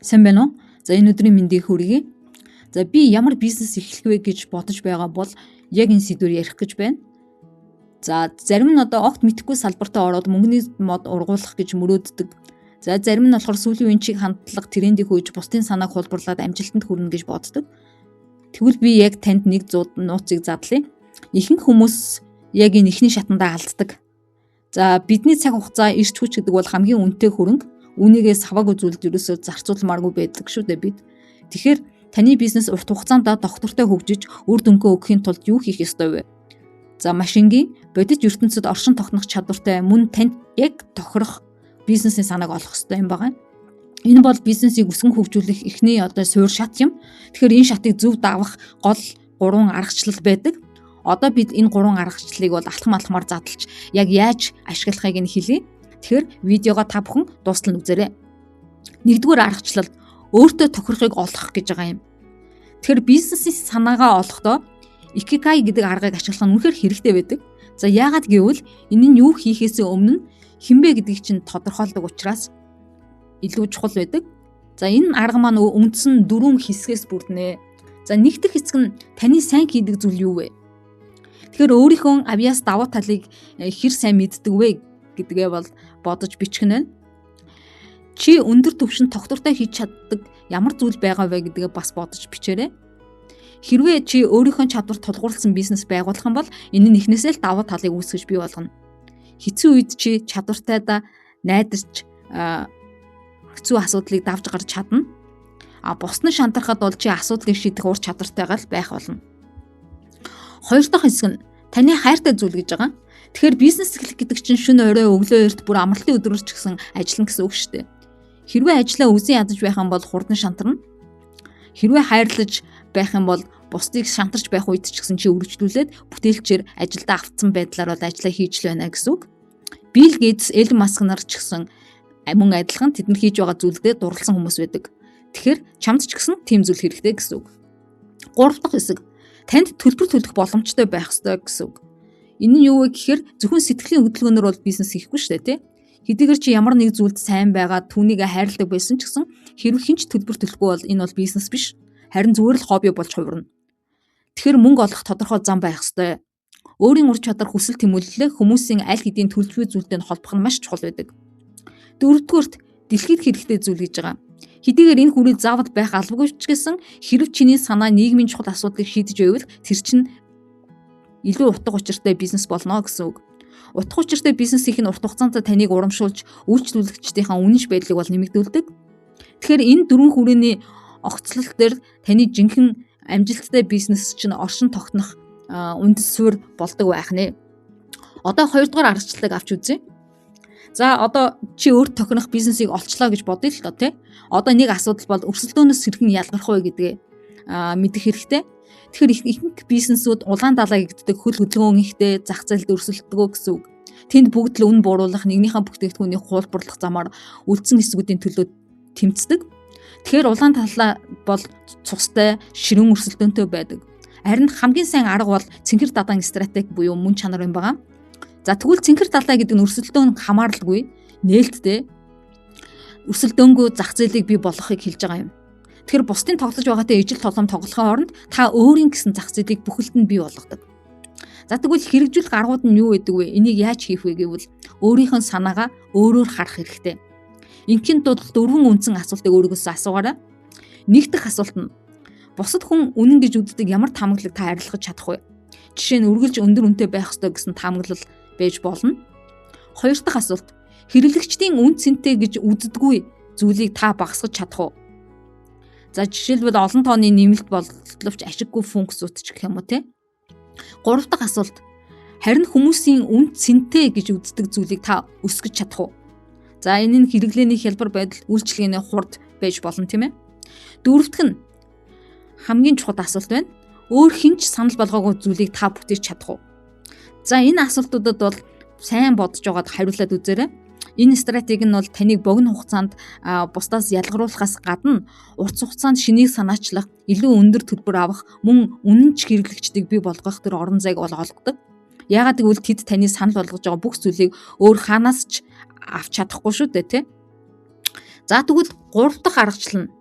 Сайн байна уу? За, энэ өдрийн мэндийг хүргэе. За, би ямар бизнес эхлэх вэ гэж бодож байгаа бол яг энэ сэдвээр ярих гэж байна. За, зарим нь одоо огт мэдэхгүй салбартаа ороод мөнгөний мод ургуулах гэж мөрөөддөг. За, зарим нь болохоор сүүлийн үеийн чиг хандлага трендийг хөөж, бусдын санааг хулбарлаад амжилтанд хүрнэ гэж боддог. Тэгвэл би яг танд нэг зууд нууцыг задлаа. Ихэнх хүмүүс яг энэ эхний шатандаа алддаг. За, бидний цаг хугацаа, эрч хүч гэдэг бол хамгийн үнэтэй хөрөнгө. Үүнийгээ саваагүй зүйлд ерөөсөө зарцуулмааргүй байдаг шүү дээ бид. Тэгэхээр таны бизнес урт хугацаанд доктортой хөгжиж, үр дүнгээ өгөхийн тулд юу хийх ёстой вэ? За, маш энгийн, бодит ертөнцид оршин тогтнох чадвартай, мөн танд яг тохирох бизнесийн санааг олох ёстой юм байна. Энэ бол бизнесийг өсгөн хөгжүүлэх эхний одоо суур шат юм. Тэгэхээр энэ шатыг зөв давах гол гурван аргачлал байдаг. Одоо бид энэ гурван аргачлалыг бол алхам алхмаар задлж, яг яаж ашиглахыг нь хэлье. Тэгэхээр видеого та бүхэн дуустал нь үзээрэй. Нэгдүгээр аргачлал: өөртөө тохирохыг олох гэж байгаа юм. Тэгэхээр бизнесийн санаагаа олохдоо Ikigai гэдэг аргыг ашиглах нь үнэхээр хэрэгтэй байдаг. За, яагаад гэвэл энэ нь юу хийхээс өмнө хэн бэ гэдгийг чинь тодорхойлдог учраас илүү чухал байдаг. За, энэ арга маань үндсэн дөрвөн хэсгээс бүрднэ. За, нэг дэх хэсэг нь таны сайн хийдэг зүйл юу вэ? Тэгэхээр өөрийнхөө авьяас, давуу талыг хэр сайн мэддэг вэ гэдгээ бол бодож бичих нь байна. Чи өндөр түвшинд тогтвортой хийж чаддаг ямар зүйл байгаа вэ гэдгээ бас бодож бичээрэй. Хэрвээ чи өөрийнхөө чадварт тулгуурласан бизнес байгуулах юм бол энэ нь эхнээсээ л давуу талыг үүсгэж бий болгоно. Хэцүү үед чи чадвартайдаа найдаж, хэцүү асуудлыг давж гарч чадна. А бусад нь шантрахад бол чи асуудлыг шийдэх ур чадвартайгаа л байх болно. Хоёр дахь хэсэг нь таны хайртай зүйл гэж байгаа. Тэгэхээр бизнес эхлэх гэдэг чинь шөнө, орой, өглөө эрт, бүр амралтын өдрөөр ч гэсэн ажиллана гэсэн үг шүү дээ. Хэрвээ ажлаа үзэн ядаж байх юм бол хурдан шантарна. Хэрвээ хайрлаж байх юм бол бусдыг шантарч байх үед ч гэсэн чи өргөжлүүлээд бүтээлчээр ажилдаа автсан байдлаар бол ажлаа хийж л байна гэсэн үг. Билл Гейтс, Элон Маск нар ч гэсэн мөн адилхан тэдэнд хийж байгаа зүйлдээ дурласан хүмүүс байдаг. Тэгэхээр чамд ч гэсэн тийм зүйл хэрэгтэй гэсэн үг. Гурав дахь хэсэг: танд төлбөр төлөх боломжтой байх ёстой гэсэн үг. Энэ нь юу вэ гэхээр зөвхөн сэтгэлийн хөдөлгөөнөөр бол бизнес хийхгүй шүү дээ, тий? Хэдийгээр чи ямар нэг зүйлд сайн байгаа, түүнийг хайрладаг байсан ч гэсэн хэрвээ хэн ч төлбөр төлөхгүй бол энэ бол бизнес биш. Харин зүгээр л хобби болж хувирна. Тэгэхээр мөнгө олох тодорхой зам байх ёстой. Өөрийн ур чадвар, хүсэл тэмүүллээ хүмүүсийн аль хэдийн төлжгүй зүйлтэй нь холбох нь маш чухал байдаг. Дөрөвдүгээрт дэлхийд хэрэгтэй зүйл гэж байгаа. Хэдийгээр энэ хүрээ заавал байх албагүй ч гэсэн хэрв чиний санаа нийгмийн чухал асуудлыг шийдэж байвал тэр чинь илүү утга учиртай бизнес болно гэсэн үг. Утга учиртай бизнес хийх нь урт хугацаанд таныг урамшуулж, үйлчлүүлэгчдийнхээ үнэнч байдлыг бол нэмэгдүүлдэг. Тэгэхээр энэ дөрвөн хүрээний огцлол дээр таны жинхэнэ амжилттай бизнес чинь оршин тогтнох үндэс суурь болдог байх нэ. Одоо хоёрдугаар аргачлалыг авч үзье. За, одоо чи өөр тохирох бизнесийг олчлоо гэж бодъё л доо, тий. Одоо нэг асуудал бол өрсөлдөөнөөс хэрхэн ялгарх вэ гэдгээ мэдэх хэрэгтэй. Тэгэхээр ихэнх бизнесүүд улаан далай гэгддэг хөл хөдөлгөөн ихтэй зах зээлд өрсөлддөг гэсэн үг. Тэнд бүгд л үн бууруулах, нэгнийхээ бүтээгдэхүүнийг хуулбарлах замаар үлдсэн хэсгүүдийн төлөө тэмцдэг. Тэгэхээр улаан талаа бол цустай, ширүүн өрсөлдөөнтэй байдаг. Харин хамгийн сайн арга бол цэнхэр дадаан стратеги буюу мөн чанар юм байна. За, тэгвэл цэнхэр далай гэдэг нь өрсөлдөөн хамааралгүй, нээлттэй, өрсөлдөөнгүй зах зээлийг бий болгохыг хэлж байгаа юм. Тэгэхээр бусдын тоглож байгаатай ижил тоглоом тоглохын оронд та өөрийн гэсэн зах зээлийг бүхэлд нь бий болгодог. За, тэгвэл хэрэгжүүлэх аргууд нь юу гэдэг вэ? Энийг яаж хийх вэ гэвэл өөрийнхөө санаагаа өөрөөр харах хэрэгтэй. Ингэхийн тулд дөрвөн үндсэн асуултыг өөрөөсөө асуугаарай. Нэг дэх асуулт нь: бусад хүн үнэн гэж үздэг ямар таамаглалыг та арилгаж чадах вэ? Жишээ нь, үргэлж өндөр үнэтэй байх ёстой гэсэн таамаглал байж болно. Хоёр дахь асуулт: хэрэглэгчдийн үнэ цэнтэй гэж үздэггүй зүйлийг та багасгаж чадах уу? За, жишээлбэл, олон тооны нэмэлт боловч ашиггүй функцүүд ч гэх юм уу, те. Гурав дахь асуулт: харин хүмүүсийн үнэ цэнтэй гэж үздэг зүйлийг та өсгөж чадах уу? За, энэ нь хэрэглээний хялбар байдал, үйлчилгээний хурд байж болно, тийм ээ. Дөрөвдөх нь хамгийн чухал асуулт байна. Өөр хэн ч санал болгоогүй зүйлийг та бүтээж чадах уу? За, энэ асуултуудад бол сайн бодож байгаад хариулаад үзээрэй. Энэ стратеги нь бол таныг богино хугацаанд бусдаас ялгаруулахаас гадна урт хугацаанд шинийг санаачлах, илүү өндөр төлбөр авах, мөн үнэнч хэрэглэгчдийг бий болгох тэр орон зайг бол олгодог. Яагаад гэвэл тэд таны санал болгож байгаа бүх зүйлийг өөр хаанаас ч авч чадахгүй шүү дээ, тий? За, тэгвэл гурав дахь аргачлал нь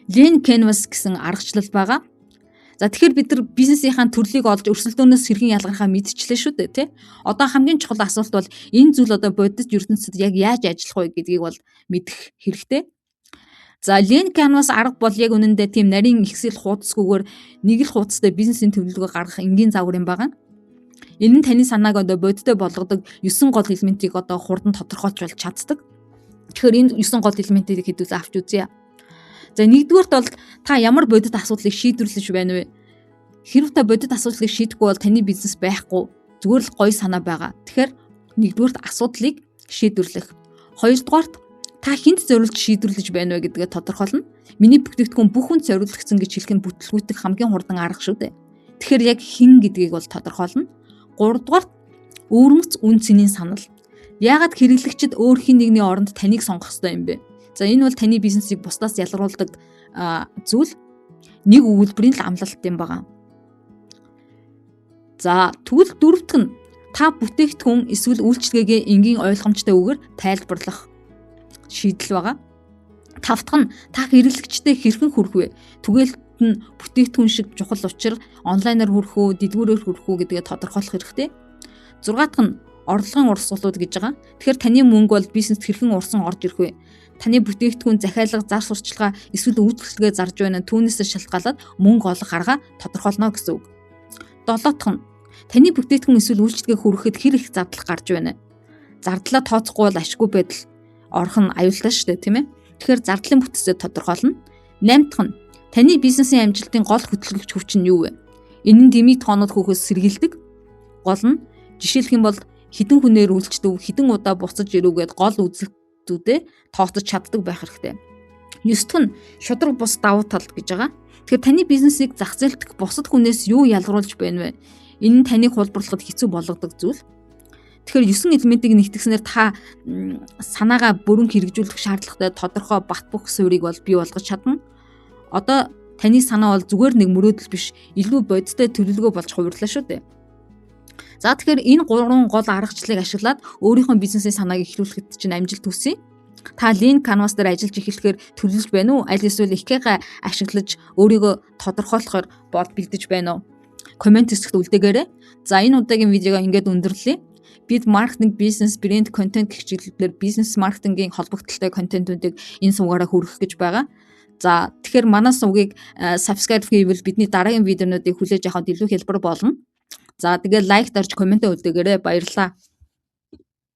Lean Canvas гэсэн аргачлал байгаа. За, тэгэхээр бид нар бизнесийнхаа төрлийг олж, өрсөлдөөнөөс хэрхэн ялгархаа мэдчихлээ шүү дээ, тий. Одоо хамгийн чухал асуулт бол энэ зүйл одоо бодит ертөнцид яг яаж ажиллах вэ гэдгийг бол мэдэх хэрэгтэй. За, Lean Canvas арга бол яг үнэндээ тийм нарийн Excel хуудасгүйгээр нэг л хуудастай бизнесийн төлөвлөгөө гаргах энгийн загвар юм байна. Энэ нь таны санааг одоо бодиттой болгодог 9 гол элементийг одоо хурдан тодорхойлж болж чаддаг. Тэгэхээр энэ 9 гол элементийг хэдүүлээ авч үзье. За, нэгдүгээрт бол та ямар бодит асуудлыг шийдвэрлэж байна вэ? Хэрв та бодит асуудлыг шийдэхгүй бол таны бизнес байхгүй. Зүгээр л гоё санаа байгаа. Тэгэхээр нэгдүгээрт асуудлыг шийдвэрлэх. Хоёрдугаарт та хэнд зориулж шийдвэрлэж байна вэ гэдгээ тодорхойлно. Миний бүтээгдэхүүн бүх хүнд зориулагдсан гэж хэлэх нь бүтэлгүйтэх хамгийн хурдан арга шүү дээ. Тэгэхээр яг хэн гэдгийг бол тодорхойлно. Гуравдугаарт өвөрмөц үнэ цэнийн санал. Яагаад хэрэглэгчид өөр хэн нэгний оронд таныг сонгох ёстой юм бэ? За, энэ бол таны бизнесийг бусдаас ялгаруулдаг зүйл, нэг өгүүлбэрийн л амлалт юм байна. За, тэгвэл дөрөвдөх нь та бүтээгдэхүүн эсвэл үйлчилгээгээ энгийн, ойлгомжтой үгээр тайлбарлах шийдэл байгаа. Тав дахь нь та хэрэглэгчдэд хэрхэн хүрэх вэ? Түгээлт нь бүтээгдэхүүн шиг чухал учир онлайнаар хүрэх үү, дэлгүүрээр хүрэх үү гэдгээ тодорхойлох хэрэгтэй. Зургаат нь орлогын урсгалууд гэж байгаа. Тэгэхээр таны мөнгө бол бизнест хэрхэн урсан орж ирэх вэ? Таны бүтээгдэхүүн, захиалга, зар сурталчилгаа эсвэл үйлчилгээ зарж байна. Түүнээс шалтгаалаад мөнгө олох арга тодорхойлно гэсэн үг. Долоотх нь таны бүтээгдэхүүн эсвэл үйлчилгээ хүргэхэд хэр их зардал гарч байна? Зардлаа тооцохгүй бол ашгүй байдал орох нь аюултай шүү дээ, тийм ээ. Тэгэхээр зардлын бүтцээ тодорхойлно. Наймдах нь таны бизнесийн амжилтын гол хөдөлгөгч хүч нь юу вэ? Энэ нь дэмий тоонууд хөөхөөс сэргийлдэг. Гол нь, жишээлэх юм бол, хэдэн хүнээр үйлчдэг, хэдэн удаа буцаж ирэв гээд гол үзэлтүүдээ тооцож чаддаг байх хэрэгтэй. Ёс дох нь шударга бус давуу тал гэж байгаа. Тэгэхээр таны бизнесийг зах зээлд бусад хүнээс юу ялгаруулж байна вэ? Энэ нь таныг хуулбарлахад хэцүү болгодог зүйл. Тэгэхээр 9 элементийг нэгтгэснээр та санаагаа бүрэн хэрэгжүүлэх шаардлагатай тодорхой, бат бөх суурийг бол бий болгож чадна. Одоо таны санаа бол зүгээр нэг мөрөөдөл биш, илүү бодиттой төлөвлөгөө болж хувирлаа шүү дээ. За, тэгэхээр энэ гурван гол аргачлалыг ашиглаад өөрийнхөө бизнесийн санааг эхлүүлэхэд чинь амжилт хүсье. Та Lean Canvas дээр ажиллаж эхлэхээр төлөвлөж байна уу? Аль эсвэл Ikigai ашиглаж өөрийгөө тодорхойлохоор бол бэлдэж байна уу? Comment хэсэгт үлдээгээрэй. За, энэ удаагийн видеого ингээд өндөрлөе. Бид маркетинг, бизнес, брэнд, контент гэх чиглэлээр бизнес маркетингийн холбогдлолтой контентуудыг энэ сувгаараа хүргэх гэж байгаа. За, тэгэхээр манай сувгийг subscribe хийвэл бидний дараагийн видеонуудыг хүлээж авахад илүү хялбар болно. За, тэгээд like дарж, comment үлдээгээрэй. Баярлалаа.